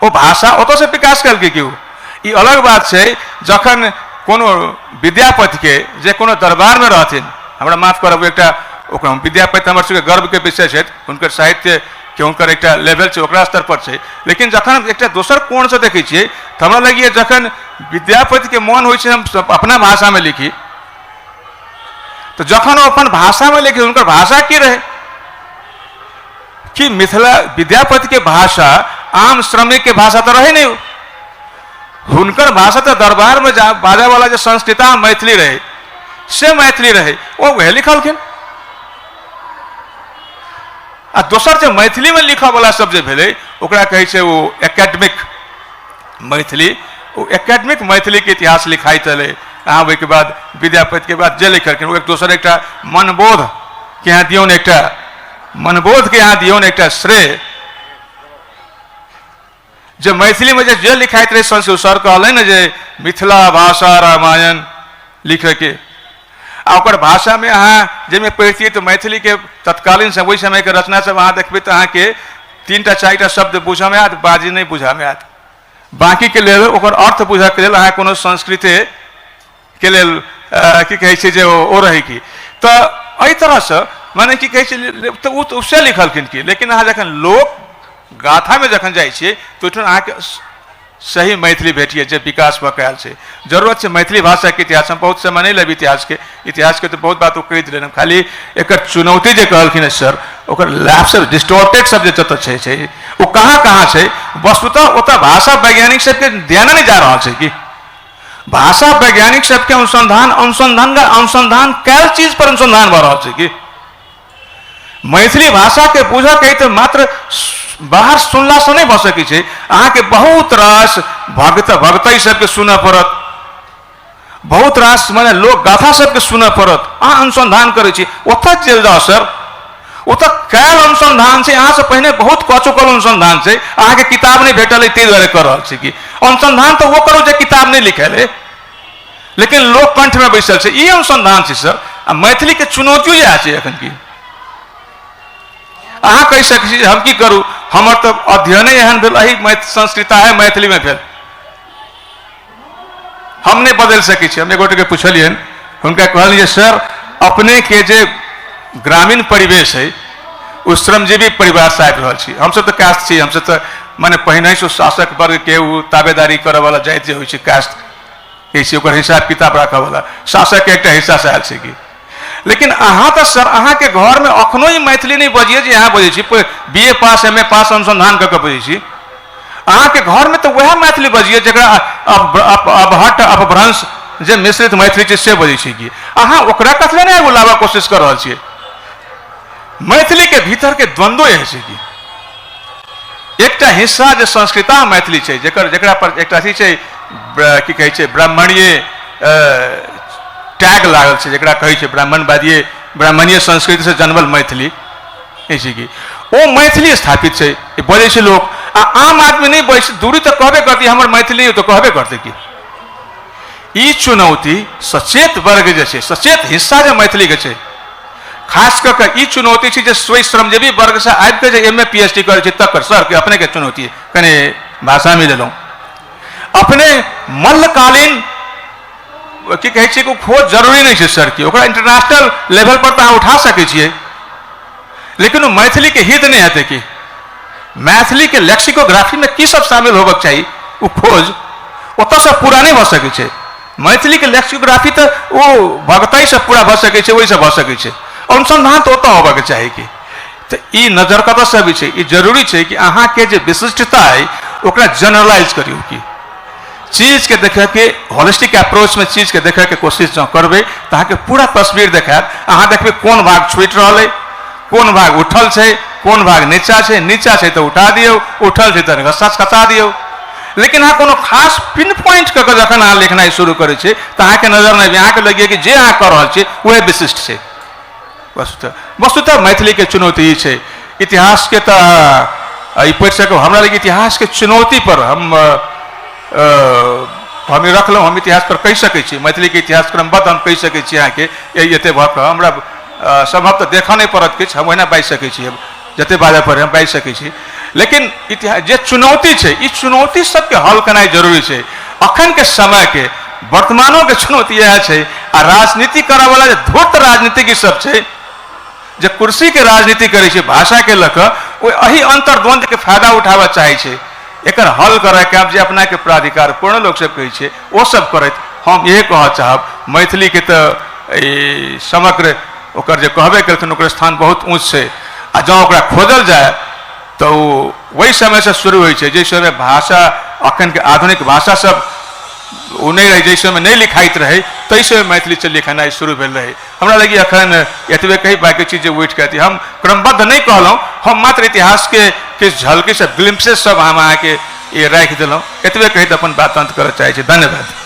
ओ भाषा ओतऽसँ विकास केलकै कि ओ। ई अलग बात छै जखन कोनो विद्यापतिके जे कोनो दरबारमे रहथिन, हमरा माफ करब, एकटा ओकरा विद्यापति हमर सबके गर्वके विषय छथि, हुनकर साहित्यके हुनकर एकटा लेवल छै, ओकरा स्तर पर छै। लेकिन जखन एकटा दोसर कोणसँ देखै छियै तऽ हमरा लगैए जखन विद्यापतिके मन होइ छै हम अपना भाषामे लिखी, तऽ जखन ओ अपन भाषामे लिखी हुनकर भाषा की रहै कि मिथिला विद्यापतिके भाषा आम श्रमिकके भाषा तऽ रहै नहि, हुनकर भाषा तऽ दरबारमे जा बाजयवला जे संस्कृता मैथिली रहै से मैथिली रहै, ओ वएह लिखलखिन। आ दोसर जे मैथिलीमे लिखऽवला सब जे भेलै ओकरा कहै छै ओ एकेडमिक मैथिली, ओ एकेडमिक मैथिलीके इतिहास लिखाइत एलै। अहाँ ओहिके बाद विद्यापतिके बाद जे लिखलखिन ओ एक दोसर एकटा मनबोधके अहाँ दियौन, एकटा मनबोधके अहाँ दियौन एकटा श्रेय जे मैथिलीमे जे जे लिखाइत रहै संस्कृत। सर कहलै ने जे मिथिला भाषा रामायण लिखैके, आ ओकर भाषामे अहाँ जाहिमे पढ़ितियै तऽ मैथिलीके तत्कालीन ओहि समयके रचना सब अहाँ देखबै तऽ अहाँके 3 टा 4 टा शब्द बुझऽमे आयत, बाजी नहि बुझऽमे आयत। बाँकीके लेल ओकर अर्थ बुझऽके लेल अहाँ कोनो संस्कृतेके लेल की कहै छै जे ओ रहै की तऽ एहि तरहसँ मने की कहै छै तऽ ओ तऽ से लिखलखिन की। लेकिन अहाँ जखन लोक गाथामे जखन जाइ छियै तऽ ओहिठाम अहाँके सही मैथिली भेटिए जे विकास भऽ कऽ आयल छै। जरूरत छै मैथिली भाषाके इतिहास, हम बहुत समय नहि लेब इतिहासके, इतिहासके तऽ बहुत बात ओ कहि देलनि, हम खाली एकर चुनौती जे कहलखिन हँ सर ओकर लैब सब डिस्टॉर्टेड सब जे जतऽ छै छै ओ कहाँ कहाँ छै, वस्तुतः ओतऽ भाषा वैज्ञानिक सबके ध्यान नहि जा रहल छै कि भाषा वैज्ञानिक सबके अनुसंधान अनुसंधान अनुसंधान कयल चीज पर अनुसंधान भऽ रहल छै कि मैथिली भाषाके बुझऽके तऽ मात्र बाहर सुनलासँ नहि भऽ सकै छै, अहाँके बहुत रास भगत भगतै सबके सुनऽ पड़त, बहुत रास मने लोक गाथा सबके सुनऽ पड़त। अहाँ अनुसंधान करै छी ओतऽ चलि जाउ सर, ओतऽ कयल अनुसंधान छै, अहाँसँ पहिने बहुत कऽ चुकल अनुसंधान छै, अहाँके किताब नहि भेटल अइ ताहि दुआरे कऽ रहल छी कि अनुसंधान तऽ ओ करू जे किताब नहि लिखल अइ लेकिन लोक कंठमे बैसल छै, ई अनुसंधान छै सर। आ मैथिलीके चुनौतियो इएह छै एखन की अहाँ कहि सकै छी हम की करू, हमर तऽ अध्ययने एहन भेल, एहि संस्कृता है मैथिलीमे भेल, हम नहि बदलि सकै छी। हम एक गोटेके पुछलियनि, हुनका कहलियै सर अपनेके जे ग्रामीण परिवेश है ओ श्रमजीवी परिवारसँ आबि रहल छी, हमसब तऽ कास्ट छी, हमसब तऽ मने पहिनहिसँ शासक वर्गके ओ ताबेदारी करऽवला जाति जे होइ छै कास्ट कहै छै, ओकर हिसाब किताब राखऽवला शासकके एकटा हिस्सासँ आयल छै कि। लेकिन अहाँ तऽ सर अहाँके घरमे अखनो ई मैथिली नहि बजियै जे अहाँ बजै छी, B A pass M A pass अनुसंधान कऽ कऽ बजै छी, अहाँके घरमे तऽ वएह मैथिली बजियै जकरा अबहट अपभ्रंश जे मिश्रित मैथिली छै से बजै छी कि अहाँ ओकरा कथी लए नहि आगू लाबऽ कोशिश कऽ रहल छियै। मैथिलीके भीतरके द्वन्द्वो एहन छै कि एकटा हिस्सा जे संस्कृता मैथिली छै जकर जकरा पर एकटा अथी छै की कहै छै ब्राह्मणीय टैग लागल छै, जकरा कहै छै ब्राह्मणवादीय ब्राह्मणीय संस्कृतिसँ जन्मल मैथिली, छै कि ओ मैथिली स्थापित छै, बजै छै लोक, आ आम आदमी नहि बजै छै, दूरी तऽ कहबे करतै हमर मैथिली तऽ कहबे करतै कि। ई चुनौती सचेत वर्ग जे छै, सचेत हिस्सा जे मैथिलीके छै, खास कऽ कऽ ई चुनौती छै जे स्वयं श्रमजीवी वर्गसँ आबि कऽ जे M A P H D करै छै तकर सरके अपनेके चुनौती कनि भाषामे लेलहुँ। अपने मल्लकालीन की कहै छियै खोज जरूरी नहि छै सर की ओकरा इंटरनेशनल लेवल पर तऽ अहाँ उठा सकै छियै, लेकिन ओ मैथिलीके हित नहि हेतै कि मैथिलीके लेक्सिकोग्राफीमे की सब शामिल होबक चाही ओ खोज ओतऽसँ पूरा नहि भऽ सकै छै। मैथिलीके लेक्सिकोग्राफी तऽ ओ भगतैसँ पूरा भऽ सकै छै, ओहिसँ भऽ सकै छै, अनुसन्धान तऽ ओतऽ होबऽके चाही कि। तऽ ई नजर कतऽसँ अबै छै, ई जरूरी छै कि अहाँके जे विशिष्टता अइ ओकरा जनरलाइज करियौ कि चीजके देखैके होलिस्टिक अप्रोचमे चीजके देखैके कोशिश जँ करबै तऽ अहाँके पूरा तस्वीर देखायत। अहाँ देखबै कोन भाग छुटि रहल अइ, कोन भाग उठल छै, कोन भाग नीचा छै, नीचा छै तऽ उठा दियौ, उठल छै तऽ खसा दियौ। लेकिन अहाँ कोनो खास पिन पॉइंट कऽ कऽ जखन अहाँ लिखनाइ शुरू करै छियै तऽ अहाँके नजर नहि, अहाँके लगैए कि जे अहाँ कऽ रहल छियै वएह विशिष्ट छै। वस्तुतः वस्तुतः मैथिलीके चुनौती ई छै। इतिहासके तऽ ई पढ़ि सकब, हमरा लग इतिहासके चुनौती पर हम ई रखलहुँ, हम इतिहास पर कहि सकै छी, मैथिलीके इतिहास क्रमबद्ध हम कहि सकै छी अहाँके एते भऽ कऽ हमरा सम्भव तऽ देखऽ नहि पड़त किछु, हम ओहिना बाजि सकै छी, जते बाजऽ पड़ै हम बाजि सकै छी। लेकिन इतिहास जे चुनौती छै, ई चुनौती सबके हल केनाइ जरूरी छै। अखनके समयके वर्तमानोके चुनौती इएह छै। आ राजनीति करऽवला जे धूर्त राजनीतिज्ञ सब छै, जे कुर्सीके राजनीति करै छै भाषाके लऽ कऽ, ओ एहि अन्तर्द्वन्द्वके फायदा उठाबऽ चाहै छै। एकर हल करयके आब जे अपनाके प्राधिकार पूर्ण लोक सब कहै छै, ओ सब करैत। हम इएह कहऽ चाहब, मैथिलीके तऽ ई समग्र ओकर जे कहबे केलखिन, ओकर स्थान बहुत ऊँच छै। आ जँ ओकरा खोजल जाय तऽ ओ ओहि समयसँ शुरू होइ छै जाहि समय भाषा, अखनके आधुनिक भाषा सब ओ नहि रहै, जाहि समय नहि लिखाइत रहै, ताहि समय मैथिलीसँ लिखेनाइ शुरू भेल रहै। हमरा लगी अखन एतबे कही, बाकी चीज जे उठि कऽ हम क्रमबद्ध नहि कहलहुँ, हम मात्र इतिहासके किछु झलकी सब, ग्लिम्पसेस सब हम अहाँके ई राखि देलहुँ। एतबे कहैत अपन बात अन्त करऽ चाहै छी। धन्यवाद।